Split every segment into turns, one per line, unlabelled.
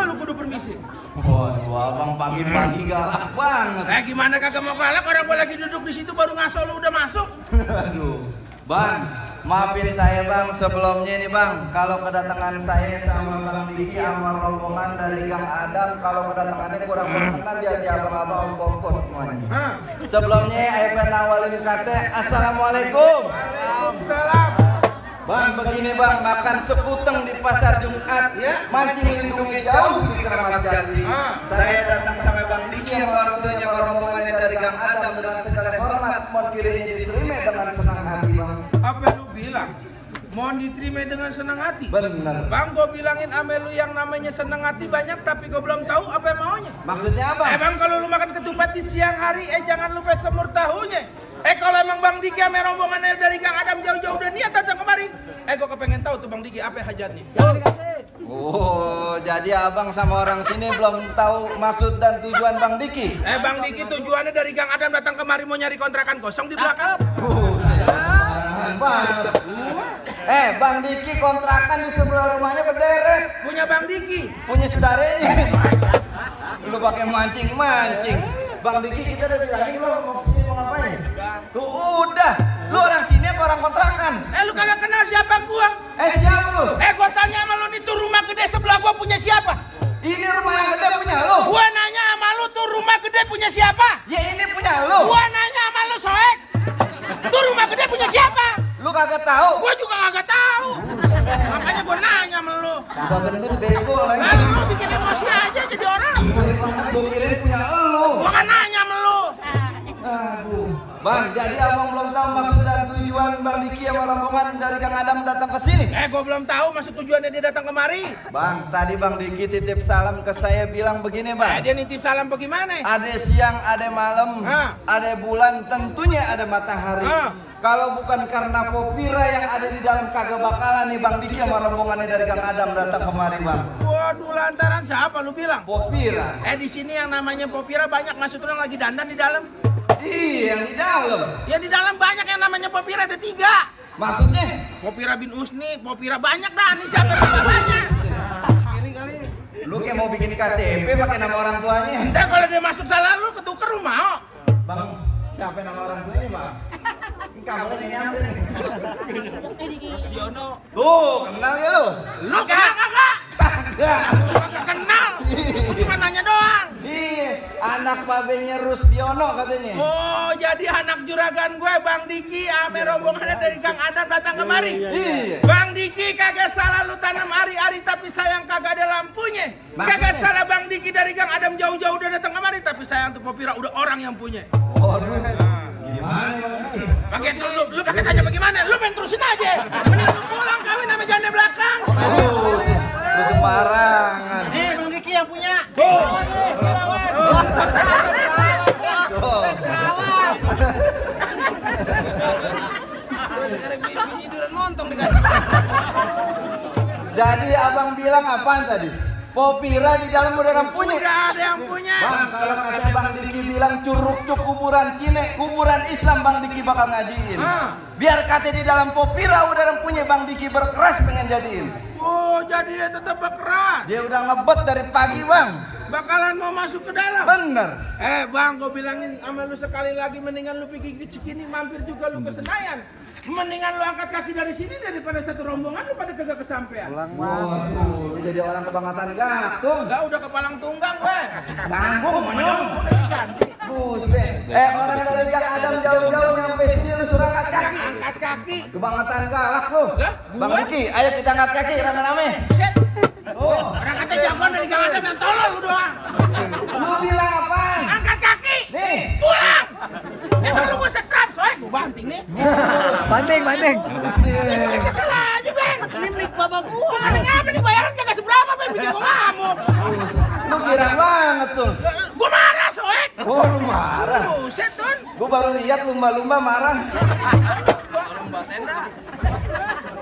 lu kudu permisi.
Waduh, abang pagi-pagi galak banget.
Gimana kagak mau galak, orang gua lagi duduk di situ baru ngaso lu udah masuk.
Aduh, bang, maafin saya bang sebelumnya nih bang. Kalau kedatangan saya sama bang Diki sama rombongan dari Gang Adam, kalau kedatangannya kurang berkenan dia abang-abang kompos semuanya. Sebelumnya saya pengen awalin kata assalamualaikum.
Waalaikumsalam.
Bang, begini bang, makan sekuteng di pasar Jumat, mancing lindungi jauh di Keramat Jati. Saya datang sama Bang Diki yang orang tuanya rombongannya dari Gang Adam dengan segala hormat, mohon kiranya diterima dengan senang hati bang.
Apa lu bilang? Mohon diterima dengan senang hati.
Benar.
Bang, gue bilangin ame lu yang namanya senang hati banyak, tapi gue belum tahu apa yang maunya.
Maksudnya apa?
Bang, kalau lu makan ketupat di siang hari, jangan lupa semur tahunya. Kalau emang Bang Diki ame rombongannya dari Gang Adam jauh-jauh udah niat datang kemari. Gue kepengen tahu tuh Bang Diki apa hajatnya. Jangan dikasih.
Oh, jadi abang sama orang sini belum tahu maksud dan tujuan Bang Diki?
Bang Diki tujuannya dari Gang Adam datang kemari mau nyari kontrakan kosong di belakang.
Bang Diki kontrakan di sebelah rumahnya berderet.
Punya Bang Diki.
Punya saudaranya. Lu pakai mancing-mancing. Bang Diki kita udah bilangin lo mau kesini mau ngapain? Tuh udah, lu orang sini apa orang kontrakan?
Lu kagak kenal siapa gua?
Siapa lu?
Gua tanya sama lu nih tuh rumah gede sebelah gua punya siapa?
Ini rumah yang gede punya lu?
Gua nanya sama lu tuh rumah gede punya siapa?
Ya ini punya lu.
Gua nanya sama lu Soek. Tuh rumah gede punya siapa?
Lu kagak tahu?
Gua juga kagak tahu. Makanya gua nanya sama lu.
Udah gendut bego lagi.
Lalu lu bikin emosi aja jadi orang.
Gua kirain punya lu.
Gua kan nanya sama lu.
Aduh. Bang, jadi abang belum tahu maksud dan tujuan Bang Diki sama rombongan dari Gang Adam datang ke sini?
Gua belum tahu maksud tujuannya dia datang kemari.
Bang, tadi Bang Diki titip salam ke saya bilang begini bang.
Dia nitip salam bagaimana?
Ada siang, ada malam, ada bulan, tentunya ada matahari. Kalau bukan karena Popira yang ada di dalam kagak bakalan nih Bang Diki sama rombongannya dari Gang Adam datang kemari bang.
Waduh, lantaran siapa lu bilang?
Popira.
Di sini yang namanya Popira banyak masuk orang lagi dandan di dalam.
Iya, yang di dalam.
Ya di dalam banyak yang namanya Popira, ada 3.
Maksudnya?
Popira bin Usni, Popira banyak dah. Ini siapa yang namanya?
Kiri kali. Lu kayak mau bikin KTP pakai nama orang tuanya.
Entar kalau dia masuk salah lu ketuker lu mau.
Bang, siapa nama orang tuanya bang? Ini kamarnya nyampe nih.
Diono.
Tuh, kenal ya lu?
Lu kagak?
Kagak.
Kagak kenal. Cuma nanya doang.
Iya, anak babenya Rusdiono katanya.
Oh, jadi anak juragan gue Bang Diki ame rombongannya dari Gang Adam datang kemari.
Iya.
Bang Diki kagak salah lu tanam ari-ari tapi sayang kagak ada lampunya. Kagak salah Bang Diki dari Gang Adam jauh-jauh udah datang kemari tapi sayang tuh Popira udah orang yang punya.
Waduh. Gimana Bang Diki?
Pakai lu pakai tanya bagaimana? Lu main terusin aja. Mending lu pulang kawin sama janda belakang.
Lu sembarangan.
Bang Diki yang punya.
Jadi abang bilang apaan tadi? Popira di dalam udah orang punya.
Udah ada yang punya.
Bang, kalau kata Bang Diki bilang curug cuk kuburan Cine, kuburan Islam Bang Diki bakal ngajiin. Biar kata di dalam Popira udah orang punya Bang Diki berkeras pengen jadiin.
Oh, jadi dia tetap berkeras.
Dia udah ngebet dari pagi bang.
Bakalan mau masuk ke dalam.
Bener.
Bang, gue bilangin sama lu sekali lagi mendingan lu pergi ke Cikini mampir juga lu ke Senayan. Mendingan lu angkat kaki dari sini daripada satu rombongan lu pada kagak kesampean.
Pulang waduh, jadi orang kebangetan gatung.
Enggak udah kepalang tunggang gue.
Tanggung
Monyong udah diganti.
Buset. Orang dari Gang Adam jauh-jauh nyampe sini lu suruh angkat kaki.
Angkat kaki.
Kebangetan galak lu.
Lah,
Bang
gua?
Diki, ayo kita angkat kaki rame-rame.
Set.
Oh,
Orang kata jagoan dari Gang Adam yang tolol lu doang.
lu bilang apaan?
Angkat kaki.
Nih.
Pulang. Emang lu gue setrap soalnya gue banting nih.
Banting.
Kesel aja, Bang. Ini milik bapak gua. Kenapa nih bayaran kagak seberapa, Bang? Bikin gua ngamuk.
Lu girang banget tuh.
Gua marah, Soek.
Oh, lu marah.
Buset, Don.
Gua baru lihat lumba-lumba marah.
Lumba tenda.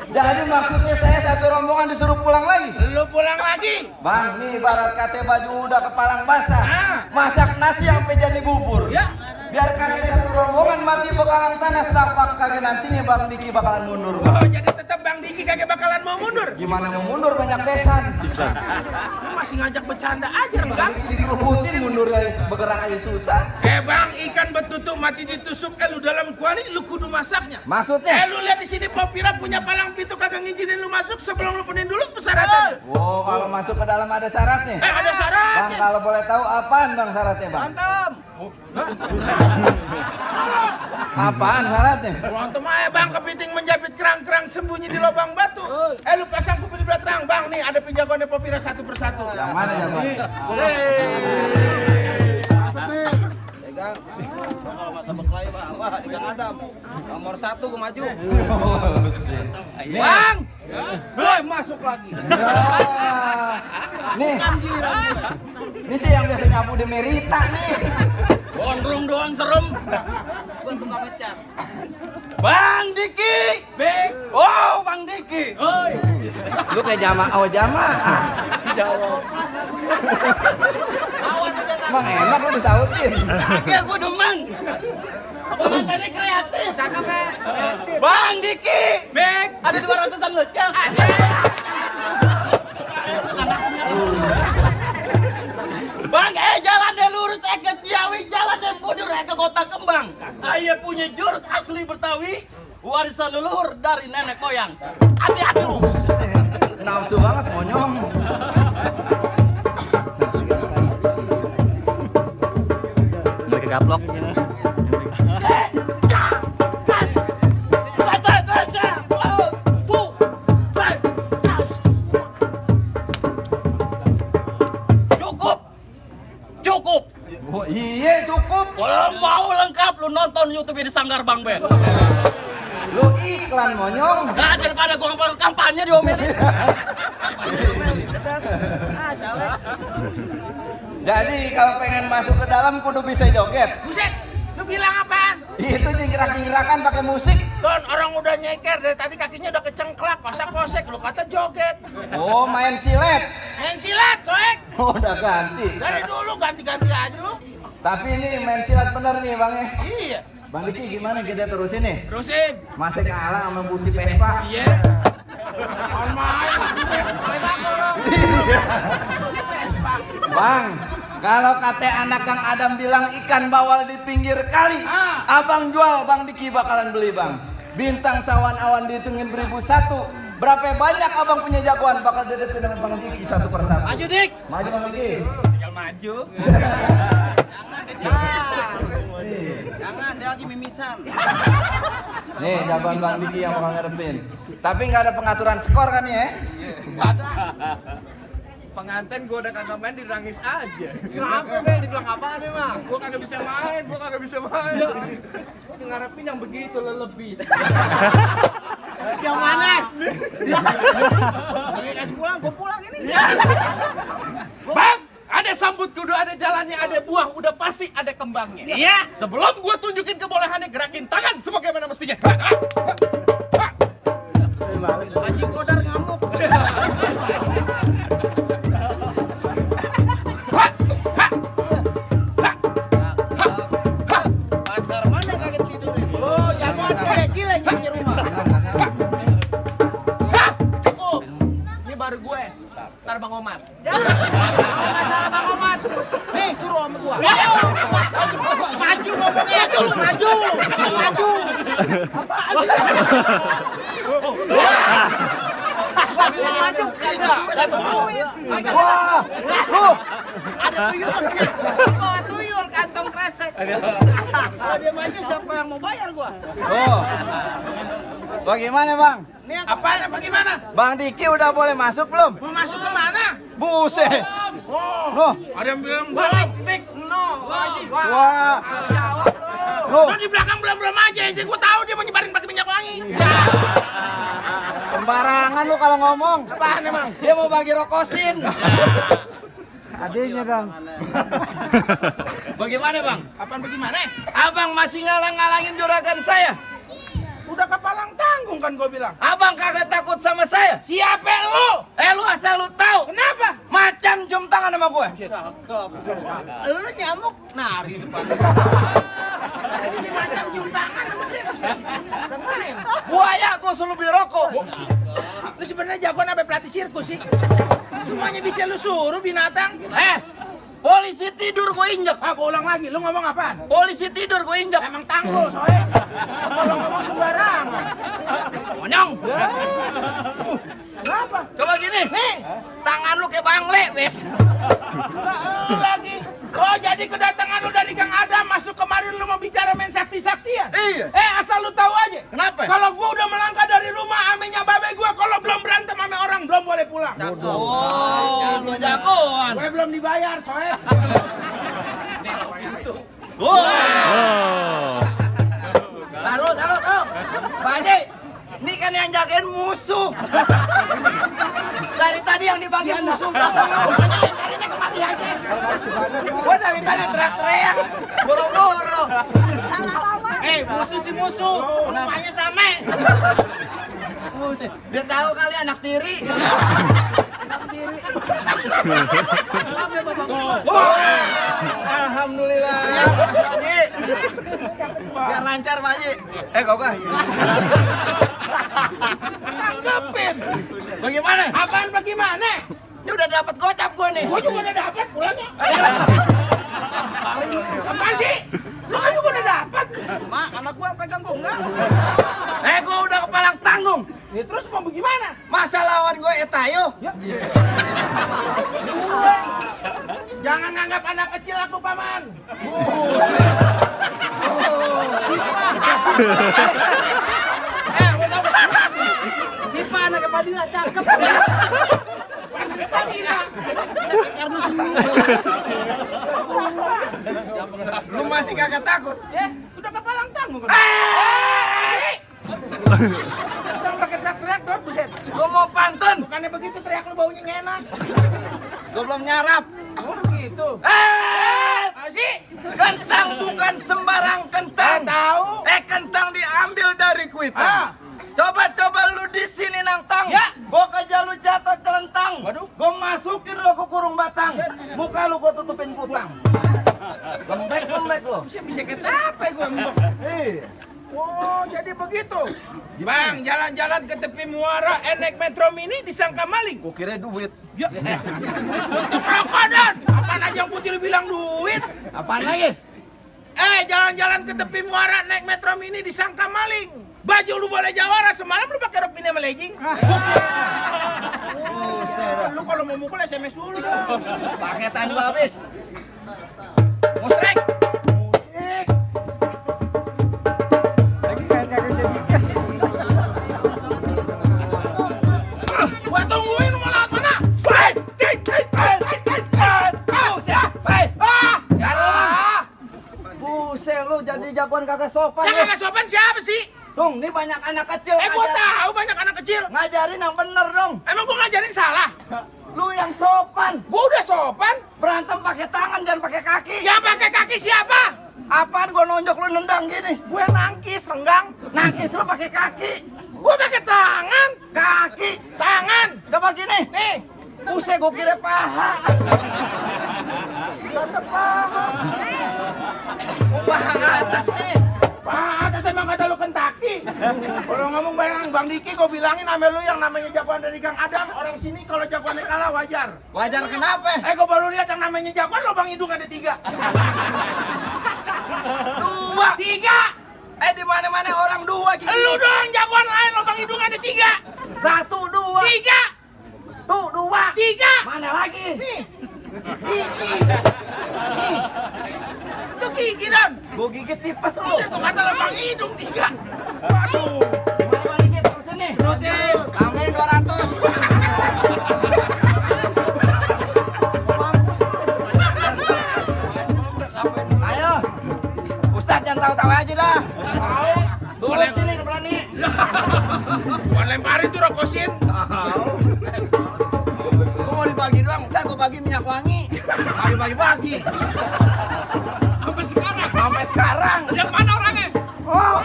Jadi maksudnya saya satu rombongan disuruh pulang lagi.
Lu pulang lagi.
Bang, nih barat kate baju udah kepalang basah. Masak nasi sampai jadi bubur.
Ya.
Biar kagak satu rombongan mati bekalan tanah tapak kagak nantinya Bang Diki bakalan mundur.
Oh, jadi tetap Bang Bang Diki kagak bakalan mau mundur.
Gimana mau mundur, banyak besan.
Lu masih ngajak bercanda aja, Bang.
Dikebutin mundur aja, bergerak aja susah.
Bang, ikan betutuk mati ditusuk, lu dalam kuali, lu kudu masaknya.
Maksudnya?
Lu lihat di sini Popira punya palang pintu kagak ngizinin lu masuk sebelum lu penuhin dulu persyaratan.
Oh, kalau masuk ke dalam ada syaratnya.
Ada syaratnya.
Bang, kalau boleh tahu apaan Bang syaratnya, Bang?
Antem.
Apaan syaratnya?
Antum aja Bang kepiting menjepit kerang-kerang sembunyi di lubang batu. Lu pasang kuping di belakang Bang, nih ada penjagoannya Popira satu persatu.
Yang mana ya, Bang?
Pegang. Kalau masa berkelahi Pak, wah di Gang Adam. Nomor 1 gue maju.
Bang!
Masuk lagi.
Nih, ini sih yang biasa nyapu di Merita nih.
Gondrong doang serem. Gua tukang ngecat.
Bang Diki! Oh, Bang Diki! Lu kayak jamaah.
Jawab. Awan aja tak.
Bang enak lu disautin.
Ya gua demen. Pengantinnya kreatif. Cakep ya. Kreatif.
Bang Diki!
Bek. Ada 200-an lecek.
Bang, jalannya lurus ke Ciawi, jalannya mundur ke Kota Kembang.
Ayah punya jurus asli Betawi. Warisan leluhur dari nenek moyang. Hati-hati lu.
Nafsu banget monyong.
Mereka gaplok.
Cukup.
Oh iya cukup.
Kalau mau lengkap lu nonton YouTube di Sanggar Bang Ben.
Lu iklan monyong.
Nah, daripada gua kampanye diomelin.
Jadi kalau pengen masuk ke dalam kudu bisa joget.
Buset, lu bilang apaan?
Itu jingkrak-jingkrakan pakai musik.
Don, orang udah nyeker dari tadi kakinya udah kecengklak, kosak-kosek, lu kata joget.
Oh, main silet.
Main silat, soek.
Oh, udah ganti.
Dari dulu ganti-ganti aja lu.
Tapi ini main silat bener nih, Bang ya.
Iya.
Bang Diki gimana kita terusin nih?
Terusin.
Masih kalah sama Busi Vespa.
Iya.
On main.
Bang, kalau kata anak Kang Adam bilang ikan bawal di pinggir kali, abang jual, Bang Diki bakalan beli bang. Bintang sawan awan dihitungin 1001. Berapa banyak abang punya jagoan bakal dedek dengan Bang Diki satu persatu.
Maju Dik.
Maju Bang Diki.
Tinggal maju. Jangan, dia lagi mimisan.
Nih jagoan Bang Diki yang bakal ngerepin. Tapi nggak ada pengaturan skor kan ya?
Pengantin gue udah kagak main dirangis aja.
Kenapa Ben? Dibilang apaan emang?
Gue kagak bisa main. Gue ngarepin yang begitu lelebis.
Yang mana? Lagi kasih pulang, gue pulang ini.
Bang, ada sambut kudu, ada jalannya, ada buah, udah pasti ada kembangnya.
Iya.
Sebelum gue tunjukin kebolehannya, gerakin tangan sebagaimana mestinya.
Haji Kodar ngamuk. Pasar mana kagak tidurin?
Oh, jagoan gue.
Gila nyampe rumah.
Cukup. Ini baru gue. Ntar Bang Omat.
Kalau masalah Bang Omat, nih suruh sama gua. Maju ngomongnya dulu, maju. Wah, suruh maju kagak. Dapat duit.
Wah, tuh.
Ada tuyul. Bawa tuyul kantong kresek. Kalau dia maju siapa yang mau bayar gua?
Oh. Bagaimana Bang?
Nih
Apaan apa gimana?
Bang Diki udah boleh masuk belum?
Mau masuk ke mana?
Buset.
Oh,
Loh,
ada yang bilang
balik tik no lagi.
wah.
Jawab lu.
Loh,
Don di belakang belum aja, jadi gue tahu dia mau nyebarin pakai minyak wangi.
sembarangan lu kalau ngomong.
Apaan emang?
Dia mau bagi rokosin. Adanya Bang.
Bagaimana Bang?
Apaan bagaimana?
Abang masih ngalang-ngalangin juragan saya.
udah kepalang tanggung kan gue bilang.
Abang kagak takut sama saya?
Siapa lu?
Lu asal lu tahu.
Kenapa?
Macan cium tangan sama gue.
Cakep. Lu nyamuk nari depan.
Ini macam cium tangan sama dia. Udah main.
Buaya gue suruh beli rokok.
Lu sebenarnya jagoan apa pelatih sirkus sih? Semuanya bisa lu suruh binatang.
Polisi tidur gue injek.
Gue ulang lagi, lu ngomong apaan?
Polisi tidur gue injek.
Emang tanggul soalnya. Kalau ngomong sembarangan.
Monyong.
Kenapa?
Coba gini.
Nih,
Tangan lu kayak bangle, wes.
lagi. Oh, jadi kedatangan lu dari Kang Adam masuk kemarin lu mau bicara main sakti-saktian?
Iya.
Asal lu tahu aja.
Kenapa?
Kalau gua udah melangkah dari rumah, amenya babe gua kalau belum berantem sama orang belum boleh pulang.
Oh, lu jagoan.
Gue belum dibayar, soalnya.
Taruh. Pak Haji, ini kan yang jagain musuh. Dari tadi yang dibagian musuh.
Carinya kemari aja.
Gua dari tadi teriak-teriak. Boro-boro. Musuh si musuh.
Rumahnya sama.
Musuh. Dia tahu kali anak tiri. Alhamdulillah. Pak Haji. Biar lancar Pak Haji. Kau
Tanggepin.
bagaimana?
Apaan bagaimana?
Ini udah dapat gocap gua nih.
Gua juga udah dapat pulangnya. Apaan sih? Lu kan juga udah dapat.
Mak, anak gua yang pegang gua enggak.
Gua udah kepalang tanggung.
Ya terus mau bagaimana?
Masa lawan gue Etayo?
Jangan nganggap anak kecil aku, Paman.
Sipa anaknya Padilla cakep.
Padilla.
Kardus dulu.
Lu masih kagak takut?
Udah kepalang tanggung kan? Jangan pakai teriak-teriak dong, buset.
Gua mau pantun.
Bukannya begitu teriak lu baunya nggak enak.
Gua belum nyarap.
Oh gitu. Sih.
Kentang bukan sembarang kentang.
Tahu.
Kentang diambil dari kuitang. Coba lu di sini nangtang.
Ya.
Gua kejar lu jatuh celentang.
Waduh.
Gua masukin lu ke kurung batang. Muka lu gua tutupin kutang. Lembek lu.
Bisa kenapa gue mbok? Oh, jadi begitu. Bang, jalan-jalan ke tepi muara naik Metro Mini disangka maling.
Gua kira duit.
Ya. Untuk rokok dan apaan aja yang putih lu bilang duit?
Apaan lagi?
Jalan-jalan ke tepi muara naik Metro Mini disangka maling. Baju lu boleh jawara, semalam lu pakai rok mini sama legging. Lu kalau mau mukul SMS dulu dong.
Paketan gua habis. Musrek.
Gua tungguin lu mau lewat mana?
Buset lu jadi jagoan kagak sopan
Yang
lu.
kagak sopan siapa sih?
Dong, ini banyak anak kecil.
Gua tahu banyak anak kecil.
Ngajarin yang bener dong.
Emang gua ngajarin salah?
Lu yang sopan.
Gua udah sopan.
Berantem pakai tangan jangan pakai kaki.
Yang pakai kaki siapa?
Apaan gua nonjok lu nendang gini?
Gue nangkis, renggang.
Nangkis lu pakai kaki.
Gue pakai tangan.
Kaki.
Tangan.
Coba gini.
Nih.
Buset gua kira paha.
Tetep paha.
Paha atas nih.
Paha atas emang kata lu Kentucky. Kalau ngomong bareng Bang Diki, gue bilangin sama lu yang namanya jagoan dari Kang Adam. Orang sini kalau jagoannya kalah wajar.
Wajar kenapa?
Gue baru lihat yang namanya jagoan lubang hidung ada 3.
2.
3.
Di mana-mana orang 2 gigi.
Lu doang jagoan lain lubang hidung ada 3.
1, 2.
3.
Tuh 2.
3.
Mana lagi?
Nih.
Gigi.
Itu gigi dan.
Gua gigit tipes lu.
Buset, gua kata lubang hidung 3. Waduh.
Mana gigit terusin nih.
Terusin.
Tambahin 200. Ayo. Ustadz jangan tahu-tahu aja dah.
Tahu.
Turun sini berani.
Gua lemparin tuh rokosin.
Gua mau dibagi doang, ntar gua bagi minyak wangi. Bagi-bagi.
Sampai sekarang.
Sampai sekarang.
Yang mana orangnya?
Oh.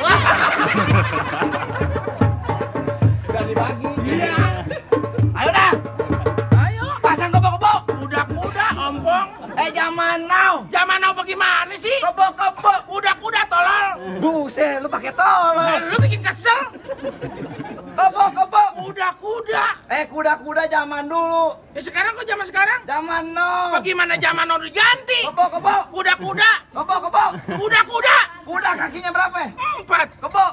Udah dibagi.
Iya.
Ayo dah.
Ayo.
Pasang kebo-kebo.
Kuda-kuda, ompong.
Zaman now.
Zaman now bagaimana sih?
Kebo-kebo.
Kuda-kuda tolol.
Buset, lu pakai tolong.
Lu bikin kesel.
Kebo-kebo.
Kuda-kuda.
Kuda-kuda zaman dulu.
Ya sekarang kok zaman sekarang?
Zaman now.
Bagaimana zaman now diganti?
Kebo-kebo.
Kuda-kuda.
Kebo-kebo.
Kuda-kuda.
Kuda kakinya berapa?
4.
Kebo.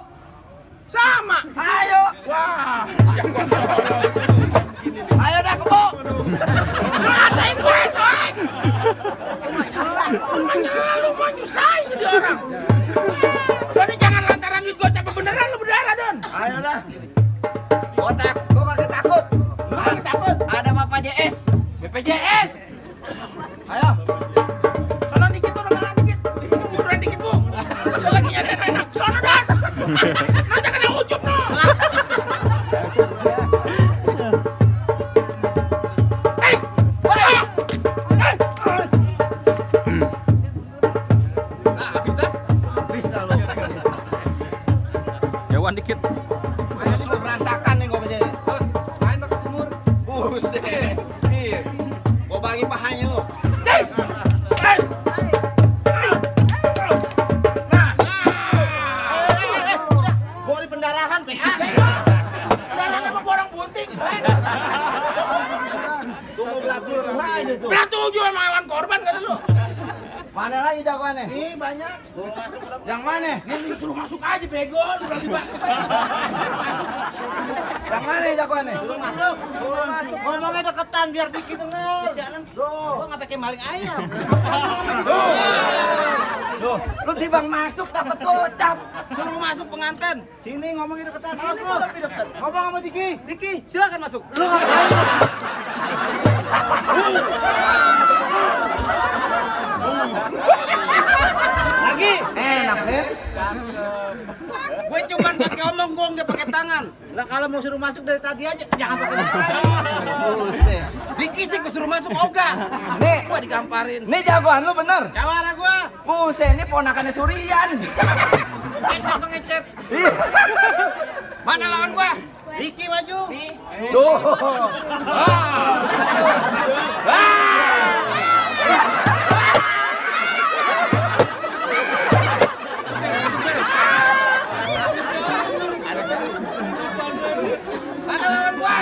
Sama.
Ayo.
Wah.
Ayo dah kebo.
Ngatain gue, soy. Lu mau nyusahin jadi orang. Soalnya jangan lantaran duit gocap beneran lu berdarah, Don.
Ayo dah. Kotak, gua kagak takut.
Lu kagak takut.
Ada Bapak JS.
BPJS.
Ayo.
Tolong dikit, tolong dikit. Munduran dikit, Bu. Saya lagi nyari enak. Sono, Don. Nanti kena ucup, no. Es. Nah, habis dah.
Habis dah lu.
Jauhan dikit.
Terus lu berantakan nih gua menjadi.
Main pakai semur.
Buset. Nih. Gua bagi pahanya lu.
Es. Es. Nah.
Gua di pendarahan, PA.
Jangan emang gua orang bunting.
Tunggu belagu lu aja tuh.
Belah 7 sama hewan korban kata lu.
Mana lagi jagoannya?
Nih banyak. Suruh masuk.
Yang mana?
Ini suruh masuk aja bego. Suruh masuk.
Yang mana jagoannya?
Suruh masuk. Ngomongnya deketan biar Diki denger. Gua nggak pakai maling ayam.
Tuh, lu si Bang masuk dapat gocap.
Suruh masuk pengantin.
Sini ngomongin deketan.
Ini gua lebih deket.
Ngomong sama Diki.
Diki, silakan masuk.
Lu ngapain?
Lagi.
Enak ya?
Gue cuman pakai omong, gue nggak pakai tangan. Lah kalau mau suruh masuk dari tadi aja, jangan pakai tangan.
Buset.
Diki sih gue suruh masuk ogah.
Nih,
Gue digamparin.
nih jagoan lu bener.
Jawara gue.
Buset, ini ponakannya Surian.
Enak ngecep.
Ih.
Mana lawan gua?
Diki maju.
Tuh.
Mana lawan gua?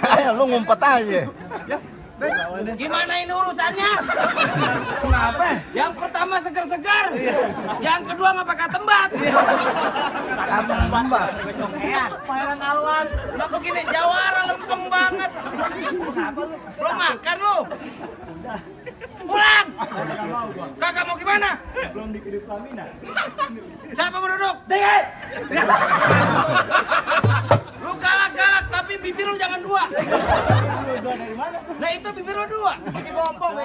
Ayo lu ngumpet aja.
Gimana ini urusannya?
Kenapa?
Yang pertama segar-segar. Yang kedua nggak pakai tembat.
Tambah.
Pangeran Alwan. Lo begini Jawara lempeng banget. Lo makan lo. Pulang. Kakak mau gimana? Belum dikirim pelaminan. Siapa mau duduk? Dikit. Lu galak-galak tapi bibir lu jangan dua. Nah itu bibir lu dua. Ini ompong,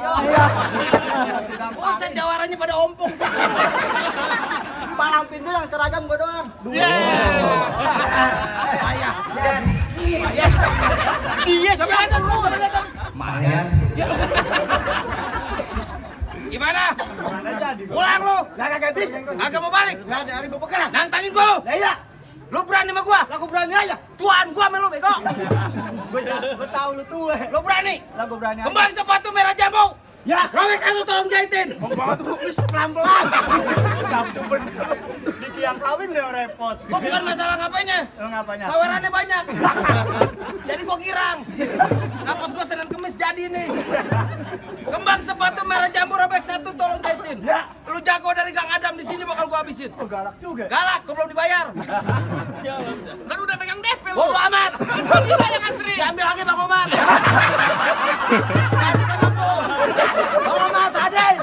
Buset jawarannya pada ompong. Palang pintu yang seragam gua doang. Ayah. Dia siapa lu?
Mayan.
Gimana? Pulang lu. Agak mau balik.
Nggak ada hari gua pegang.
Nantangin gua lu.
Iya.
Lu berani sama gua?
Lah gua berani aja.
Tuan gua sama lu bego.
Gua tahu lu tuh.
Lu berani?
Lah gua berani aja.
Kembali sepatu merah jambu.
Ya.
Robek satu tolong jahitin.
Pelan-pelan. Nafsu bener. Diki yang kawin udah repot.
Gua bukan masalah ngapanya.
Ngapanya?
Sawerannya banyak. Jadi gua kirang. Napas gua Senin Kemis jadi nih. Kembang sepatu merah jambu robek satu tolong jahitin.
Ya.
Lu jago dari Gang Adam di sini bakal gua habisin.
Oh, galak juga.
Galak, gua belum dibayar.
Kan udah pegang DP lu.
Bodo amat.
Gila yang ngantri.
Diambil lagi Bang Omat. Sadis emang tuh. Bang Omat sadis.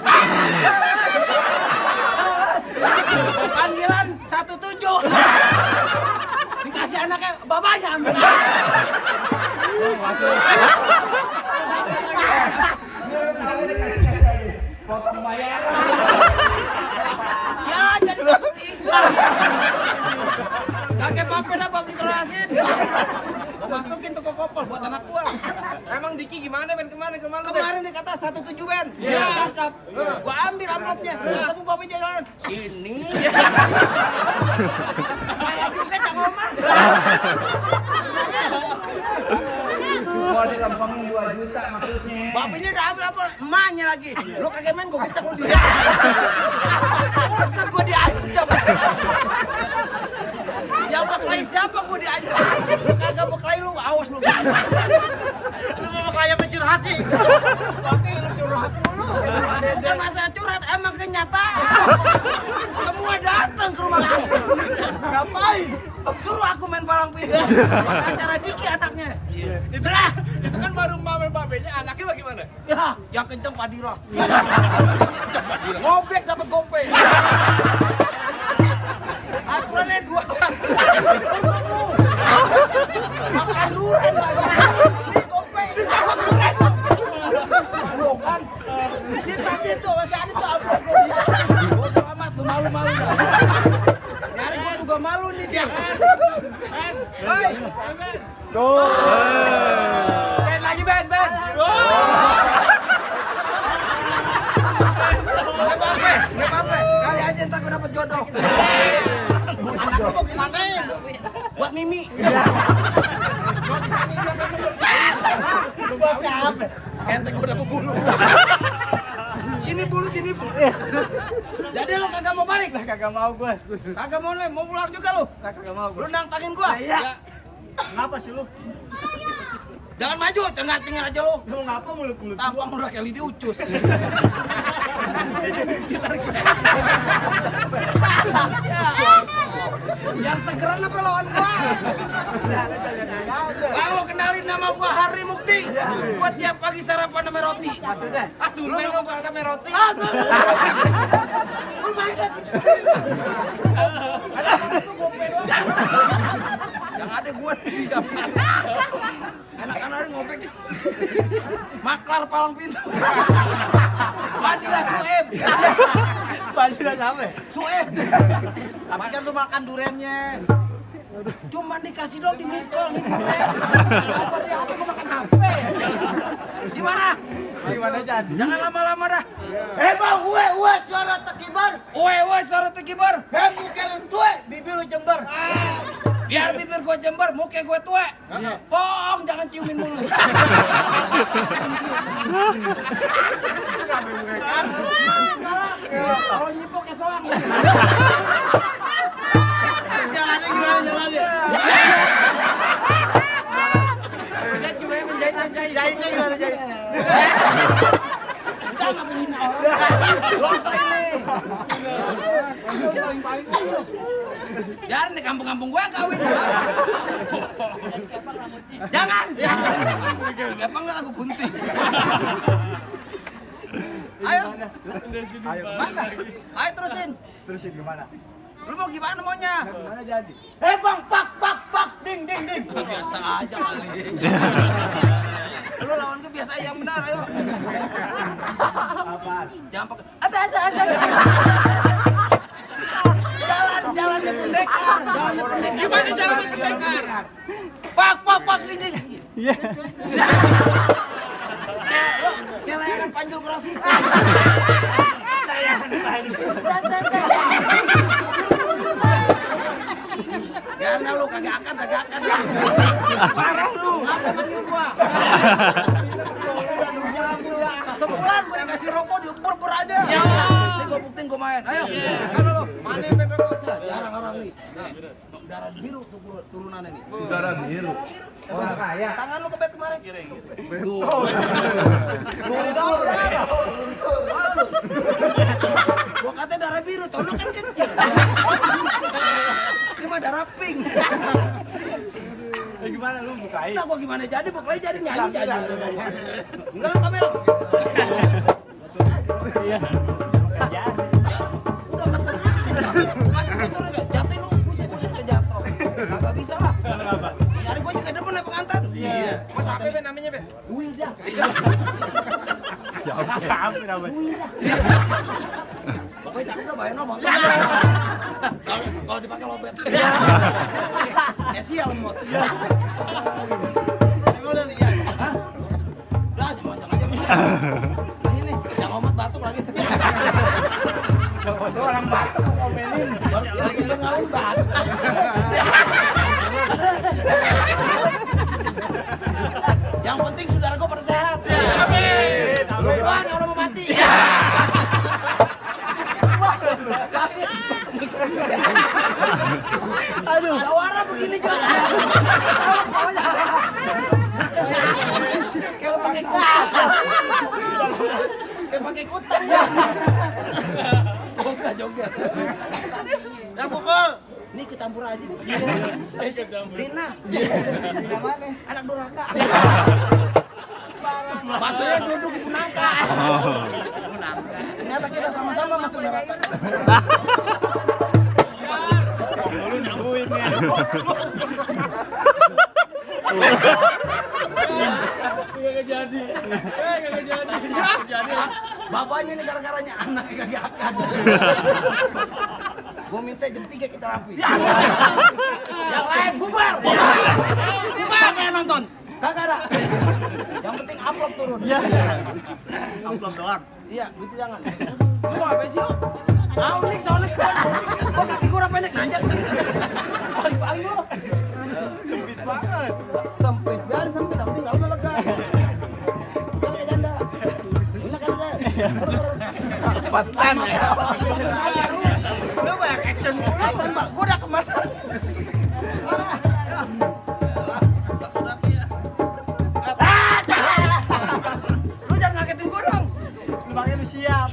Panggilan 17. Dikasih anaknya babanya ambil.
Potong bayar.
Ya jadi 1/3. Kakek papen apa diterusin. Gua masukin toko kopel buat anak gua.
Emang Diki gimana Ben kemarin
Kemarin dikata atas 17 Ben. Iya. Cakep. Gua ambil amplopnya. Ketemu Bapak jalan. Sini. Kayak juga Cang Oman.
Mau dilempengin 2 juta maksudnya.
Bapaknya udah ambil apa? Emaknya lagi. Lu kagak main gua gecek lu dia. Masa gua diancam. Yang berkelahi siapa gua diancam? Lu kagak berkelahi lu, awas lu.
Lu mau klien mencurhat sih.
Pakai lu curhat mulu. Bukan masalah curhat, emang kenyataan. Semua datang ke rumah aku. Ngapain? Suruh aku main palang pintu. Acara Diki anaknya.
Itu kan baru mame-mamenya, anaknya bagaimana?
Ya, yang kenceng Padilla. Ngobek dapat gope. Aturannya 21. Makan durian lagi. Di gope. Disasar durian. Bukan. Di tas itu masih ada tuh amplop gue. Bodoh amat, lu malu-malu. Nyari gue juga malu nih dia. Hei.
Ben lagi Ben.
Nggak apa-apa. Kali aja ntar gue dapet jodoh. Anak lu mau dimatiin. Buat Mimi. Buat apa? Kenteng gue dapet bulu. Sini bulu. Jadi lu kagak mau balik?
Kagak mau gue.
Kagak mau nih, mau pulang juga lu?
Kagak mau
Lu nantangin gua?
Iya. Kenapa sih lu?
Jangan maju, cengar-cengir aja lu.
Lu ngapa mulut-mulut?
Tampang udah kayak lidi ucus. Yang segeran apa lawan gua? Bang, lu kenalin nama gua Hari Mukti. Gua tiap pagi sarapan sama roti.
Maksudnya?
Aduh, lu mau gua sama roti? Lu main dah situ. Yang ada gua di kamar. Anak-anak ada ngopek. Maklar palang pintu. Padilla Sueb.
Padilla apa?
Sueb.
Tapi kan lu makan duriannya.
Cuman dikasih dong di miss call nih durian. Apa dia apa gua makan HP. Gimana?
Gimana Jan?
Jangan lama-lama dah.
Bang, uwe suara tekibar.
Oe suara tekibar.
Muka lu tue, bibir lu jember.
Biar bibir gua jember, muka gua tua. Bohong, jangan ciumin mulu. Kalau nyipok kayak soang.
Jalannya gimana jalannya?
Menjahit gimana menjahit?
Jahitnya gimana jahit?
Jangan menghina orang. Dosa ini. Biar di kampung-kampung gue yang kawin. Jangan. Kepang nggak lagu bunting. Ayo. Mana? Ayo terusin.
Terusin gimana?
Lu mau gimana maunya?
Gimana jadi? Bang, pak, ding.
Biasa aja kali. Lu lawan gue biasa yang benar, ayo.
Apaan?
Jangan pakai. Ada. Jalannya pendekar.
Gimana jalannya pendekar?
Pak, ding. Iya. Kayak layangan panjul kurasi. Karena lu kagak akan. Parah lu. Ngapa manggil gua? Sebulan gua dikasih rokok diumpur-umpur aja. Ini gua buktiin gua main. Ayo. Kan lu. Mana yang main rokok? Jarang orang nih. Nih. Darah biru tuh turunannya nih.
Darah biru. Orang kaya.
Tangan lu kebet kemarin. Tuh. Gua kata darah biru, toh lu kan kecil. Ini mah darah pink.
Gimana lu bukain?
Nah, gua gimana jadi? Pokoknya jadi nyanyi jadi. Enggak lu kamera.
Iya.
Udah masih gitu jatuh lu, buset gua jadi jatuh. Kagak bisa lah.
Kenapa?
Nyari gua juga demen ya pengantin. Iya.
Mas apa Ben namanya Ben?
Wilda.
Apa namanya?
Pokoknya tapi lo bayar nomor. Kalau dipakai lobet. Ya sial mot.
Emang udah lihat?
Hah? Udah jangan aja. Nah ini, yang omat batuk lagi.
Lu orang Batak kok komenin.
Lagi lu ngawin batuk. Yang penting saudara gue pada sehat.
Amin.
Lu doang yang udah mau mati. Aduh, tawara begini juga. Kalau pakai kutan. Kayak pakai kutan ya. Joget. Yang pukul. Ini ketampur aja nih. Dina. Dina mana? Anak durhaka. Maksudnya duduk di punangka. Ternyata kita sama-sama masuk neraka.
Lu nyambuin ya. Gak jadi.
Bapaknya ini gara-garanya anaknya kagak akan. Gua minta jam 3 kita rapi. Yang lain bubar.
Siapa yang nonton?
Kagak ada. Yang penting upload turun.
Amplop doang.
Iya, gitu jangan.
Lu mau apa sih?
Mau nih soalnya gua kaki gua pendek nanjak. Paling lu.
Sempit banget.
Sempit banget, sempit. Yang penting dalamnya lega. Kan kayak janda. Enak kan udah.
Cepetan ya.
Lu banyak action mulu.
Kemasan, Pak. Gua udah kemasan. Langsung rapi ya. Lu jangan ngagetin gua dong.
Lu makanya lu siap.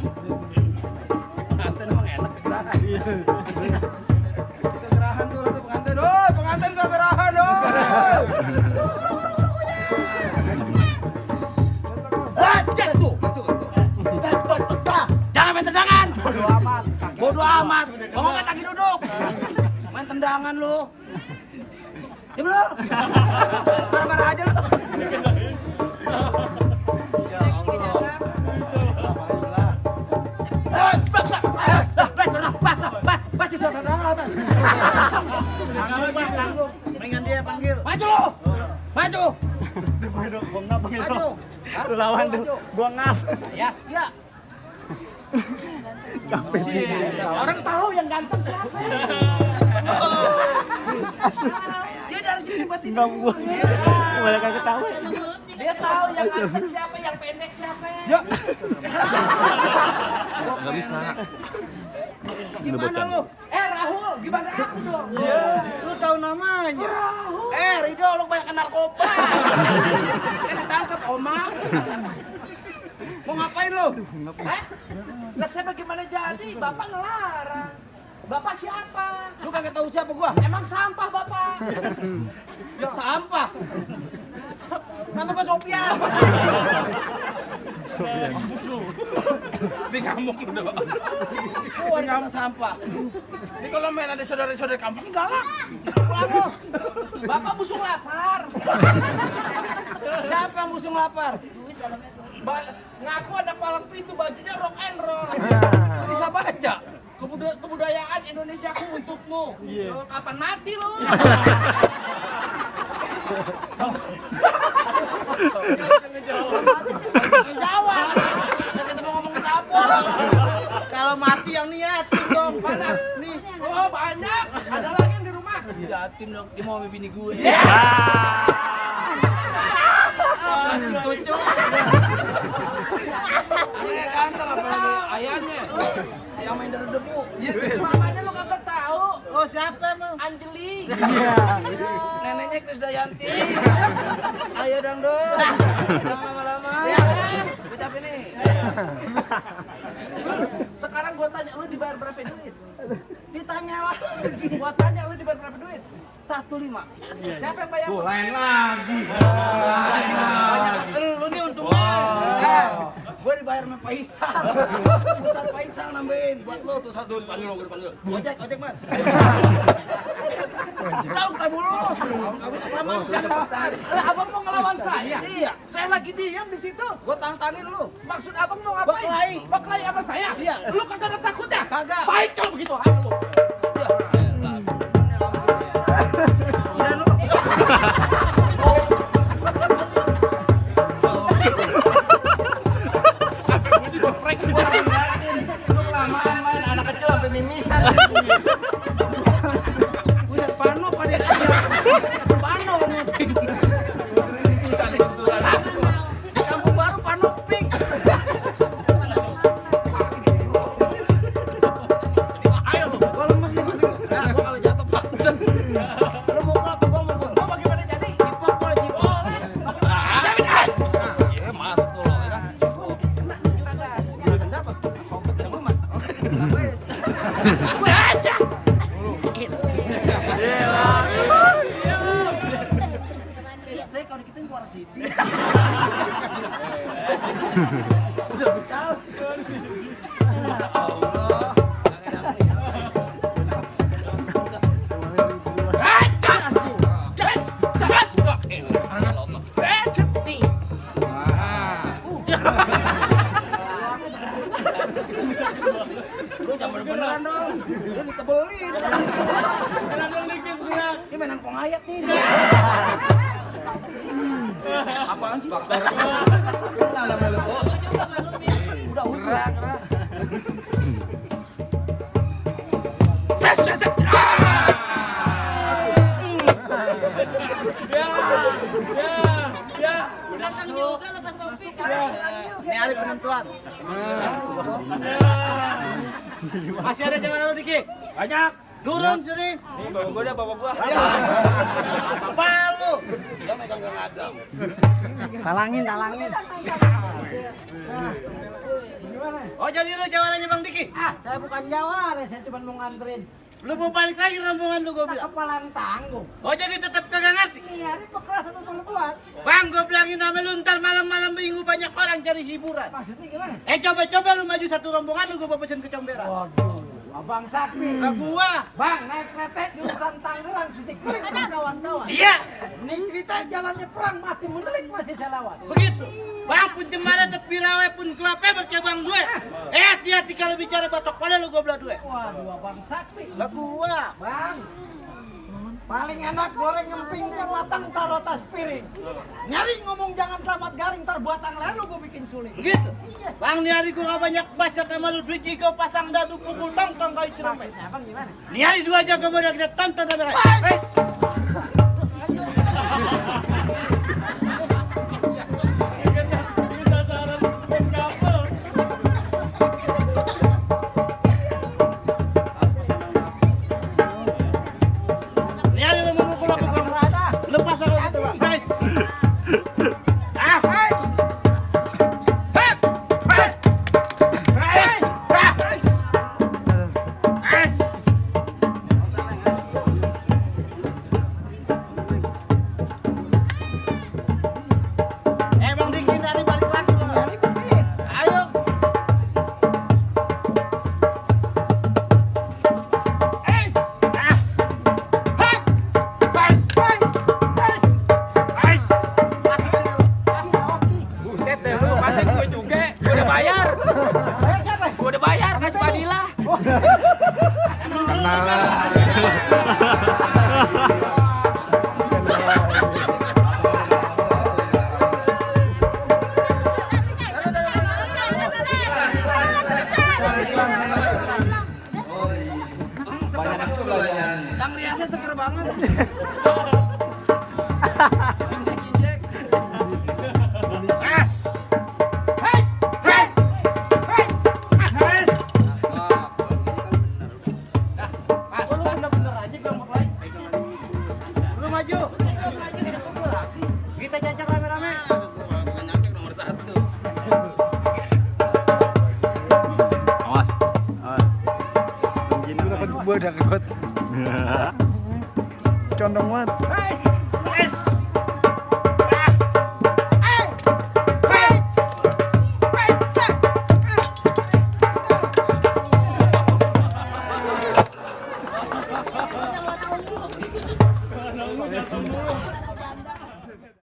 Pengantin emang enak kegerahan. Kegerahan tuh tuh pengantin. Doi, pengantin kegerahan doi. Tuh, masuk tuh. Jangan main tendangan. Bodoh amat. Mau ngomong lagi duduk. Main tendangan lu. Diam lu. Marah-marah aja lu. Ya Allah.
Tanggung. Mendingan dia panggil.
Maju lu. Maju.
Waduh, gua ngap panggil
Maju.
lu. Lu lawan tuh. Gua ngap.
Ya. Ya.
Orang tahu yang ganteng siapa?
Dia dari sini berarti.
Enggak gua. Malah kagak ketawa.
Dia tahu yang ganteng siapa, yang pendek siapa.
Enggak bisa. Gimana lu?
Rahul, gimana aku dong?
Lu tahu namanya? Rido, lu banyak narkoba. Kan ditangkap, Oma. Mau ngapain lu?
Lah saya bagaimana jadi? Bapak ngelarang. Bapak siapa?
Lu kagak tahu siapa gua?
Emang sampah Bapak.
Ya sampah. Nama gua Sofian.
Di kampung udah.
Gua dikata sampah.
Ini kalau main ada saudara-saudara kampung ini galak.
Pulang lu.
Bapak busung lapar.
Siapa yang busung lapar?
Ngaku ada palang pintu, bajunya rock and roll.
Lu bisa baca.
Kebudayaan Indonesiaku untukmu. Lo kapan mati lo? Jawab. Kita mau ngomong campur.
Kalau mati yang niat dong.
Mana? Nih. Oh banyak. Ada lagi yang di rumah.
Jatim dong, dia mau sama bini gue.
Ya.
Plastik cucu. Aneh ganteng apalagi ayahnya. Yang main dari debu.
Mamanya lo kagak tahu.
Oh siapa emang?
Anjeli.
Neneknya Krisdayanti. Ayo dong dong. Jangan lama-lama. Ucap ini.
Sekarang gua tanya lu dibayar berapa duit?
Ditanya lagi.
Gua tanya lu dibayar berapa duit?
1,5.
Siapa yang bayar?
Lain lagi.
Lu nih untungnya. Gue dibayar sama Faisal. Ustaz Faisal nambahin buat lo tuh satu dipanggil lo, gue dipanggil. Ojek Mas. Tahu tabul lo. Lama siapa?
Lah abang mau ngelawan saya?
Iya.
Saya lagi diam di situ.
Gue tantangin lu.
Maksud abang mau ngapain?
Berkelahi.
Berkelahi sama saya?
Iya.
Lu kagak ada takutnya?
Kagak.
Baik kalau begitu, ayo lu.
Dan lu.
korek.
Lu kelamaan main anak kecil sampai mimisan.
Buset pano pada pano ngeping. Kampung baru pano ping.
Ayo lu.
Gua lemes nih masuk. Nah, gua kalau jatuh pantes. Lu mau apa gua mau gua.
Bagaimana jadi?
Cipok boleh cipok.
Siapin ah. Ya masuk tuh lo ya kan.
Siapa?
Aja.
Saya kalau dikitin keluar sini. Udah bekal. Allah. Lu jangan beneran dong. Lu ditebelin. Ini mainan kong ayat nih. Apaan sih?
Kenal nama lu.
Udah.
Datang juga lepas topik.
Ini hari penentuan. Masih ada jangan lalu dikit.
Banyak.
Turun sini.
Nih bawa gua dah, bawa gua.
Apa lu?
Dia megang Kang Adam.
Talangin.
Oh jadi lu jawarannya Bang Diki?
Ah, saya bukan jawara, saya cuma mau nganterin.
Lu mau balik lagi rombongan lu gua bilang.
Kepalang tanggung.
Oh jadi tetap kagak ngerti?
Iya, ini kekerasan untuk lu buat.
Bang, gua bilangin sama lu ntar malam-malam minggu banyak orang cari hiburan.
Maksudnya gimana?
Coba-coba lu maju satu rombongan lu gua pesen ke Comberan.
Waduh, Abang Sakti.
Lah gua.
Bang, naik kereta jurusan Tangerang, sisik pelik kawan-kawan.
Iya,
Ini cerita jalannya perang, mati menelik masih saya lawan.
begitu. Bang pun cemara tepi rawe pun kelape bercabang dua. Hati-hati kalau bicara batok pala lu gua belah dua.
Waduh, Abang Sakti.
Lah gua.
Bang, paling enak goreng ngemping ke matang taruh atas piring. Nyari ngomong jangan selamat garing, ntar buatan lain lu gua bikin sulit.
Begitu. Bang nih hari gua gak banyak baca sama lu duit kau pasang dadu pukul tong kali cerame.
Maksudnya abang gimana?
Nih hari 2 jam kemudian kita tonton ada. Nih hari lu memukul aku bang. Lepas aku itu bang. Guys. Bang Diki dari balik lagi bang. Ayo.
Buset deh lu, masih gue juga. Gue udah bayar.
Siapa?
Gue udah bayar, kasih Padilla.
Banyak itu belanjaan.
Kang Riasnya seger banget.
Lu bener-bener aja gambut lagi.
Lu maju. Kita cacak rame-rame.
Awas. Gue udah kekut. Condong banget.
Yes.